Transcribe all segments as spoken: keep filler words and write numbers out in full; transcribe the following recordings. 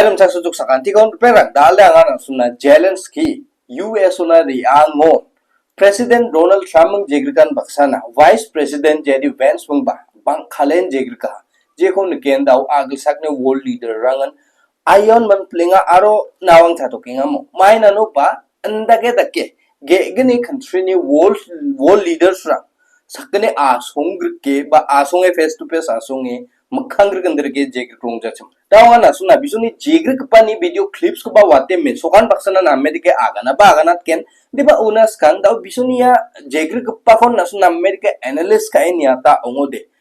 Rimchaksochok sakantikon ripengrang, dal·e anga na·songna Zelensky U S O-na re·ango President Donald Trump-ming jegrikan baksana Vice President J D Vance-mingba bang·kalen jegrika. Jeko niken dao agilsakni world leader-rangan aion man plenga aro nawang chatokengamo. Mainano ba indake dake ge·gni country-ni world, world leaders-rang sakgni asonggrike ba asonge face to face asonge mikkang grikin dirike jegrikrong jachim. Dao anga na·songna bisongni jegrikgipani video clips-koba wate mesokan baksana name dike agana ba aganatgen. Diba una skang dao bisongni ia jegrikgipakon na·song name dike analyst ka·e niata ong·ode.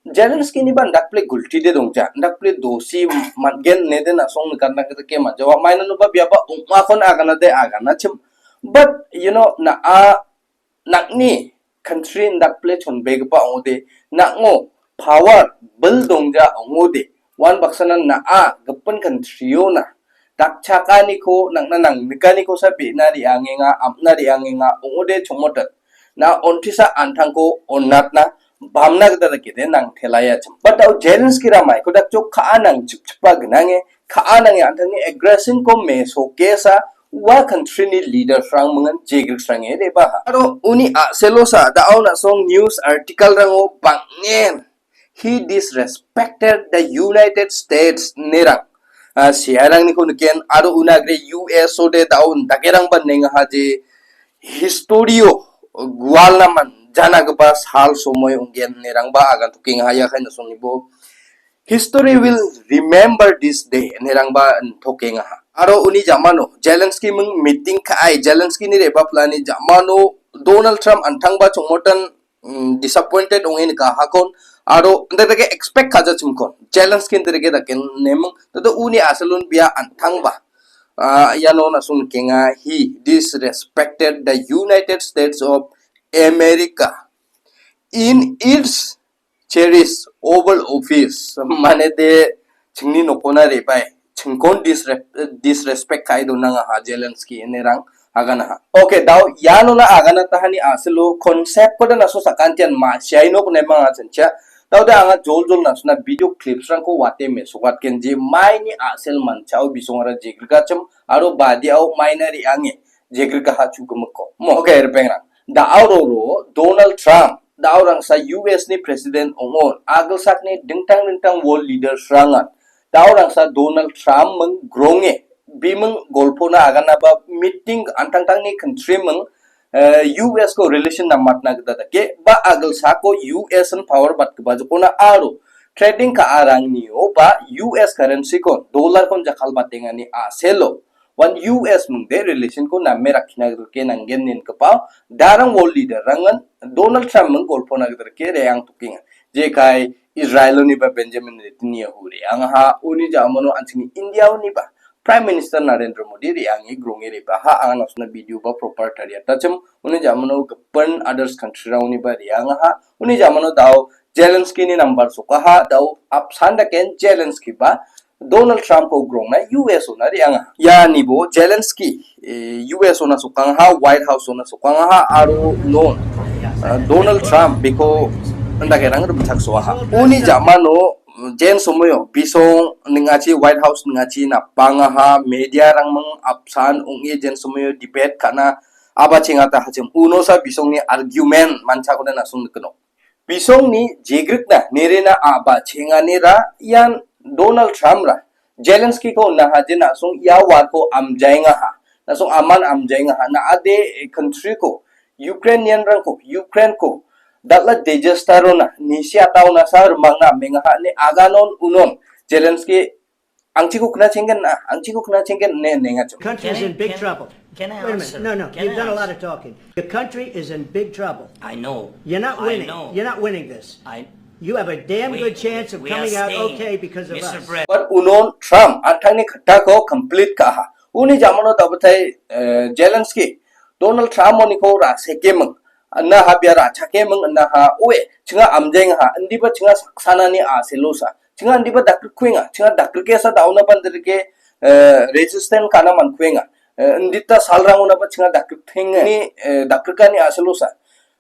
Zelensky-niba indakple gultide dongja, indakple dosi man·gen nede na·song nikatna gita ke majawa. Mainanoba biaba ong·akon aganade aganachim. But, you know, na·a nang·ni country indakple chonbegipa ong·ode, nang·o power bil dongja ong·ode, uan baksana na·a gipin country-ona dakchakaniko nang·na nangnikanikosa be·na re·angenga, am·na re·angenga ong·ode chongmotan. Na on·tisa an·tangko on·atna bamna gita dakede nang telaiachim. But dao Zelensky-ra maiko dakchok ka·a nang chipchipa gnange, ka·a nange an·tangni aggression-ko mesokesa ua country-ni leaders-rang mingan jegriksrange re·baha. Aro uni a·selosa dao na·song news article-rango bang·en he disrespected the United States inerang, ah, searangniko niken aro unagre U S O-de dao dakerangba nengaha je history-o gualna manjanagipa sal somoi ong·gen inerangba agantokengaha, iakai na·songnibo history will remember this day inerangba tokengaha. Aro uni jamano Zelensky-ming meeting ka·ai, Zelensky-ni re·baplani jamano Donald Trump an·tangba chongmotan, mm, disappointed ong·e nikahakon aro indake expect ka·jachimkon. Zelensky indake dake neming, tato uni a·selon bia an·tangba. Ah, iano na·song nikenga, he disrespected the United States of America in its cherish Oval Office, mane de chingni nokona re·bae, chingkon disre-, disrespect ka·e donangaha Zelensky inerang aganaha. Okay, dao ianona aganatahani a·selo concept-koda na·song sakantian ma siainok nemang a·chenchia. Dao de anga joljol na·songna video clips-rangko wate mesokatgen je maini a·sel manchao bisongara jegrikachim aro badiao maina re·ange jegrikaha chugimikko. Mo, okay, ripengrang. Dao roro Donald Trump, dao rangsa U S-ni president ong·on, agilsakni dingtang dingtang world leaders-rangan, dao rangsa Donald Trump-ming gronge, biming golpona aganaba meeting an·tangtangni country-ming, eh, U S-ko relation namatna gita dake, ba agilsako U S-in power batgipa jokona aro trading ka·arangnio ba U S currency-kon, dollar-kon jakkalbatengani a·selo, uan U S mingde relation-ko name rakkina gita dake nanggen nienggipa darang world leader-rangan Donald Trump-ming golpona gita dake re·angtokenga. Jekai Israel-oniba Benjamin Netanyahu re·angaha, uni ja·mano an·chingni India-oniba Prime Minister Narendra Modi re·ange gronge re·baha, anga na·songna video-ba proper tariatachim, uni ja·mano gipin others country-rangoniba re·angaha, uni ja·mano dao Zelensky-ni number sokaha, dao apsan daken Zelensky-ba Donald Trump-ko grongna U S-ona re·angaha. Ianibo Zelensky, eh, U S-ona sokangaha, White House-ona sokangaha, aro non, eh, Donald Trump beko indakerang rimchaksoaha. Uni ja·mano jen somoio bisong ning·achi White House ning·achi napangaha, media-rangming apsan ong·e jen somoio debate ka·na abachengata hachim. Unosa bisongni argument manchakode na·song nikino. Bisongni jegrikna nerena abachenganira ian Donald Trump-ra Zelensky-ko naha je na·song ia warko amjaengaha. Na·song aman amjaengaha. Na·ade country-ko, Ukrainian-rangko, Ukraine-ko dal·a disaster-ona nisi ataonasa rimangna amengaha ine aganon unon Zelensky angchiko kna chenggen na, angchiko kna chenggen ine nengachim. Country is Can I, in big can, trouble. Can I Wait a minute. answer? No, no. Can You've I done a lot answer? of talking. The country is in big trouble. I know. You're not I winning. know. You're not winning this. I You have a damn We, good chance of we are coming out staying, okay because of Mister us. Brett. But unon Trump an·tangni khatako complete ka·aha. Uni ja·mano dabatai, eh, Zelensky, Donald Trump-oniko ra sekeming. Anna ha bia ra chakeming, anna ha, oe, chinga amjaengaha, indiba chinga saksanani a·selosa. Chinga indiba dakrikkuenga, chinga dakrikesa daona pandirike, eh, resistant ka·na mankuenga. Eh, indita salrangonaba chinga dakriktenga. Ni, eh, dakrikani a·selosa.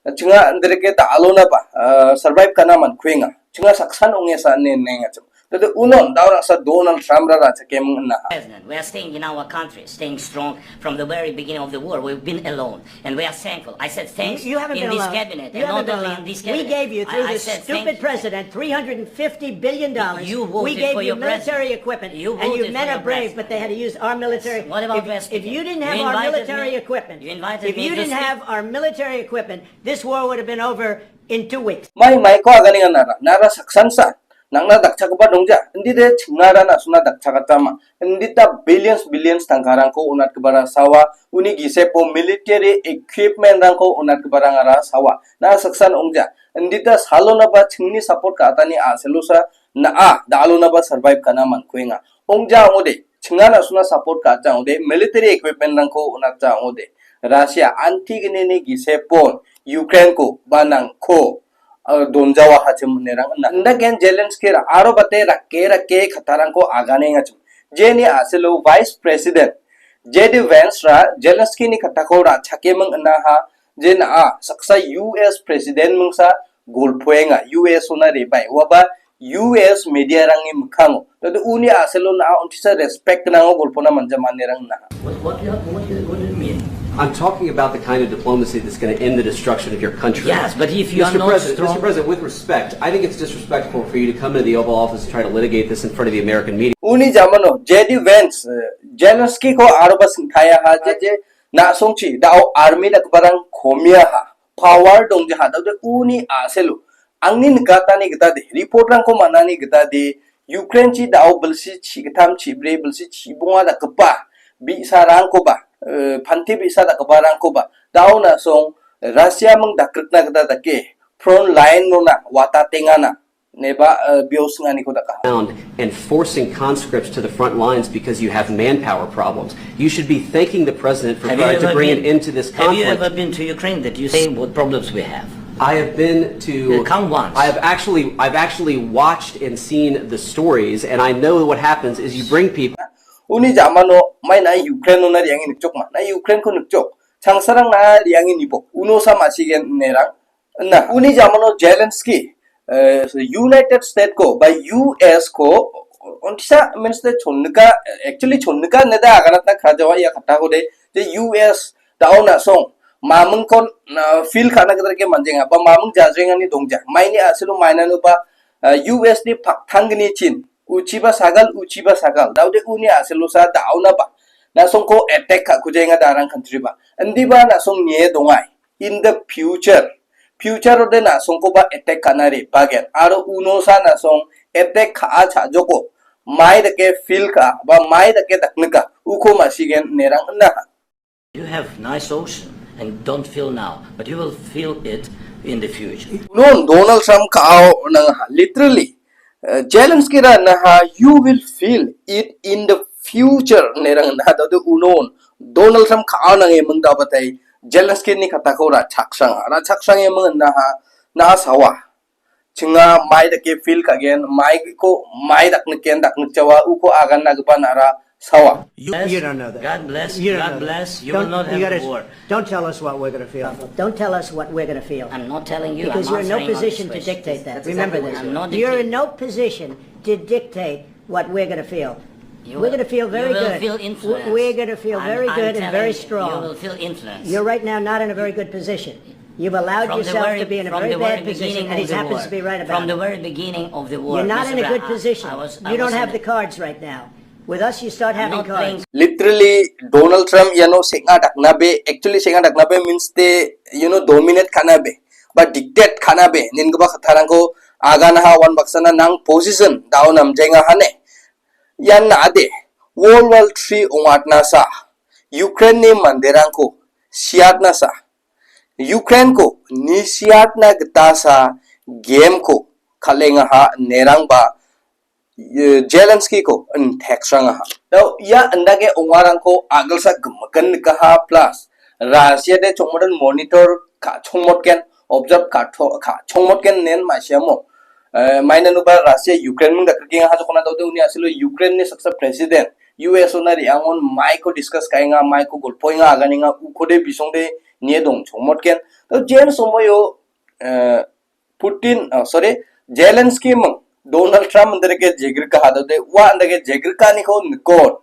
Chinga indirike da·alonaba, ah, survive ka·na mankuenga. Chinga saksan ong·esa ine nengachim. Tadi unon daurang sa Donald Trump ra raja kemeng na. President, we are staying in our country, staying strong from the very beginning of the war. We've been alone, and we are thankful. I said thanks You- you haven't in been this alone. cabinet, You and haven't not been only alone. in this We cabinet. gave you, I- through I this said stupid thank you. president, three hundred and fifty billion dollars. You We voted gave for you your military president. equipment, You and you voted men for are your brave, president. but they had to use our military. What about if, West if you Virginia? didn't have You our invited military me. equipment, You invited if me you to didn't speak. have our military equipment, this war would have been over in two weeks. Mai mai ko agani ngan nara, nara saksan sa. Nangna dakchakgipa dongja. Indi de chingara na·sona dakchakatama. Indita billions billions tangkarangko onatgiparang sawa. Uni gisepo military equipment-rangko onatgiparangara sawa. Na saksan ongja. Indita salonaba chingni support ka·atani a·selosa na·a, dalonaba survive ka·na man·kuenga. Ongja ong·ode, chinga na·sona support ka·acha ong·ode, military equipment-rangko on·atcha ong·ode. Russia antigenini gisepon Ukraine-ko ba nangko, ah, donjawa hachim inerang ina. Indaken Zelensky ra aro bate rake rake kattarangko aganengachim. Jeni a·selo Vice President J D Vance ra Zelensky-ni kattako ra chakeming inaha je na·a saksa U S President mingsa golpoenga, U S ona rebae. Uaba U S media-rangni mikkango. Tade uni a·selo na·a ontisa respect gnango golpona manjamanirang naha. What, what, do you, what, do you, what do you mean? I'm talking about the kind of diplomacy that's going to end the destruction of your country. Yes, but if you are Mister not President, strong Mister President, with respect, I think it's disrespectful for you to come into the Oval Office and try to litigate this in front of the American media. Uni jamano J D Vance, eh, Zelensky ko aroba singtaya ha je, je na·songchi dao army dakbarang komia ha. Power dongja ha, dao de uni a·selo. Angni nikatani gita de, report-rangko man·ani gita de, Ukraine-chi dao bilsi chigittam, chibri, bilsi chibonga dakgipa bi·sarangkoba, eh, panti bi·sa dakgiparangkoba, dao na·song Russia ming dakrikna gita dake, front line-ona watatengana, neba, eh, biosing aniko daka. Around and forcing conscripts to the front lines because you have manpower problems. You should be thanking the president for Have you trying to ever bring an been, end to this have you conflict. ever been to Ukraine that you say what problems we have? I have been to. Uh, count once. I have actually, I've actually watched and seen the stories, and I know what happens is you bring people. Uni jamano mai na Ukraine ona riangi nikchok ma. Na Ukraine ko nikchok. Changsarang na riangi nibo. Uno sa masigen nerang. Na uni jamano Zelensky, eh, United States ko ba U S ko ontisa means de chonnika, actually chonnika neda aganatna khajawa ia kata ko de, je U S dao na song mamung kon na feel kana kedar ke manjenga ba mamung jajrengani dongja. Maini asilo mainano ba, eh, U S ni paktang gni chin. Uchiba sagal, uchiba sagal. Dao de uni asilo sa dao na ba. Na song ko attack ka kujenga darang country ba. Andi ba na song nie dongai. In the future, future ode na·songkoba attack ka·na re·bagen aro unosa na·song attack ka·a cha·joko mai dake feel ka·a ba mai dake daknika uko ma·sigen inerang inaha. You have nice ocean and don't feel now, but you will feel it in the future. Non Donald Trump ka·ao nang literally Uh, Zelensky ra naha, you will feel it in the future. Nerang naha dode unon Donald Trump ka·a nange mengda batai Zelensky ni katako ra chaksang, ra chaksang e meng naha, naha sawa. Chinga mai dake feel kagen, mai ko, mai dak neken, dak ngechawa, uko agan nagba nara sawa. You, Yes. you don't know that. God bless. You don't God know that. bless. You will Don't, not you have gotta, the war. Don't tell us what we're going to feel. Don't tell us what we're going to feel. I'm not telling you. Because I'm you're in no answering on this position to question. dictate that. That's Remember exactly this. what I'm not You're in dictating. no position to dictate what we're going to feel. You We're will, going to feel you very will good. feel influence. We're going to feel I'm, very I'm good and telling very you, strong. You will feel influence. You're right now not in a very good position. You've allowed From the yourself very, to be in a from very the very bad position, beginning and of he the happens war. to be right about From the it. very beginning of the war, You're not in Mister a good Brown, position. I was, I You don't was have in the a cards right now. With us, you start I'm having not cards. playing Literally, Donald Trump iano seng·a daknabe, actually seng·a daknabe means te, you know, dominate ka·nabe, ba dictate ka·nabe, nenggipa kattarangko aganaha wan baksana nang position down namjaenga hane. Ian na·ade, World War Three ong·atnasa, Ukraine-ni manderangko siatnasa, Ukraine-ko nisiatna gitasa game-ko kal·engaha inerangba eh, Zelensky-ko in text rangaha. Dao ia indake ong·arangko a·gilsa gimikan nikaha plus Russia de chongmotan monitor ka-, chongmotgen, observe ka-, to-, ka-, chongmotgen nen ma·siamo. Eh, maina nuba Russia Ukraine mung dakrikengaha jokona dao de uni asilo Ukraine ni saksa president U S ona re·angon maiko discuss ka·enga, maiko golpoenga, aganenga, ukode bisongde nie dong chongmotgen. Dao jen somoio, eh, Putin, oh, sorry, Zelensky mung Donald Trump indake jegrika hadode, ua indake jegrikaniko nikon.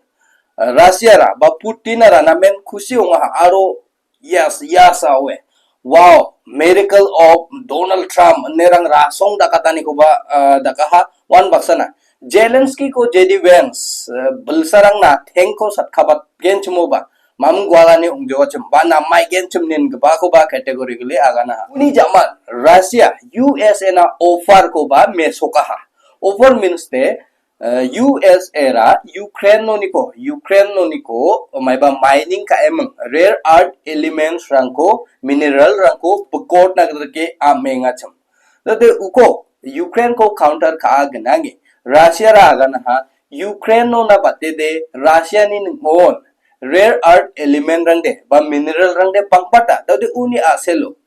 Russia ra, ba Putin ra namen kusi onga aro, yes, yes, awe. Wow, miracle of Donald Trump, nerang rasong dakataniko ba, uh, dakaha, wan baksana. Zelensky ko J D Vance, uh, bilsarang na tengko satkabat genchimo ba. Mam gualani ungjoa chim ba namai genchim nin geba ko ba category gili agana. Uni jaman, Russia, U S A na offer ko ba mesokaha. Offer means te, eh, U S A ra Ukraine noniko, Ukraine noniko, maiba mining ka emang, rare earth elements rangko, mineral rangko, pekot na ke amenga chim. Tade uko, Ukraine ko counter ka agenangi, Russia ra aganaha, Ukraine nona batede, Russia ni ningon, rare earth element rangde, ba mineral rangde pangpata, tade uni aselo.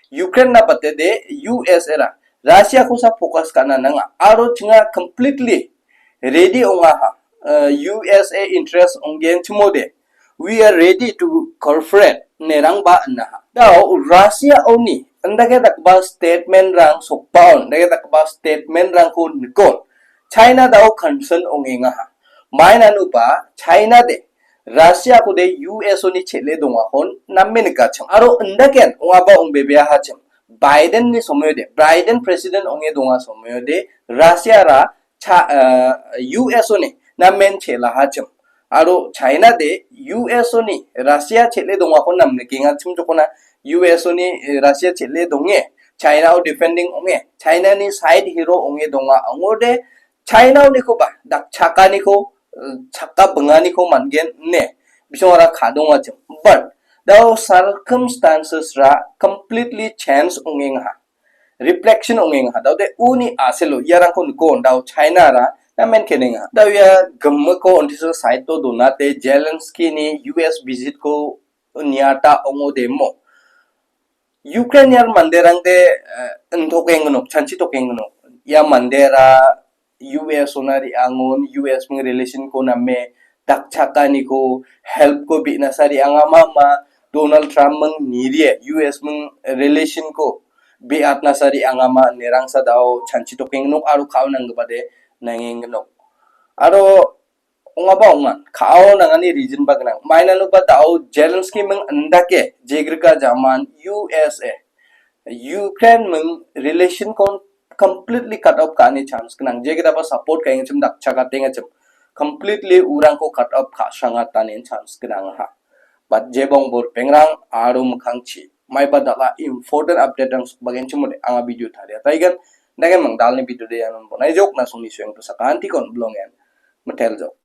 Ukraine na batede U S A ra Russia ko sa focus kana nanga. Aro chinga completely ready onga ha. Uh, U S A interest onggen chimode. We are ready to cooperate nerang ba na ha. Dao Russia oni. Andake dakba statement rang sokpaon. Andake dakba statement rang ko nikon. China dao concern ongenga ha. Main anu ba China de Russia ko de U S oni chele donga hon namme nikachim. Aro indaken ongaba ongbebea hachim. Biden ni somoyode, Biden president onge donga somoyode, Russia ra cha, uh, U S oni namen chela hachim. Aro China de U S oni Russia chele donga hon nam nikenga chim jokona U S oni, eh, Russia chele donge, China o defending onge, China ni side hero onge donga ongode, China oniko ba, dak chaka niko, eh, chaka bengani ko man gen ne. Bisong ora kadong aja. But, dao circumstances ra completely change ongeng ha. Reflection ongeng ha. Dao de uni aselo, ya rang ko niko, dao China ra, na men keneng ha. Dao ya gemme ko ontiso side to donate Zelensky ni U S visit ko niata ongo demo. Ukraine yar manderang de, eh, entokeng nok, chanchi tokeng nok. Ya mandera U S ona ri angon, U S meng relation ko name dakchaka niko help ko bi nasa ri angama ma Donald Trump meng nirie U S meng relation ko bi at nasa ri angama nerang sa dao chanchi tokeng nok aro kao nang geba de nangeng nok. Aro ongaba ongan, kao nangani region ba gnang. Mainano ba dao Zelensky meng andake jegrika jaman U S A, Ukraine meng relation kon completely cut off ka·ani chance gnang. Jegita ba support ka·engchim dakchakatengachim. Completely urangko cut off ka·srangatani chance gnang ha. But jebong bor pengrang aro mukangchi. Maiba dala important update rang sukbagenchim ode anga video taria taigan. Dagen mang dalni video de yang bonai jok na songni sueng pusaka antikon blongen. Metel jok.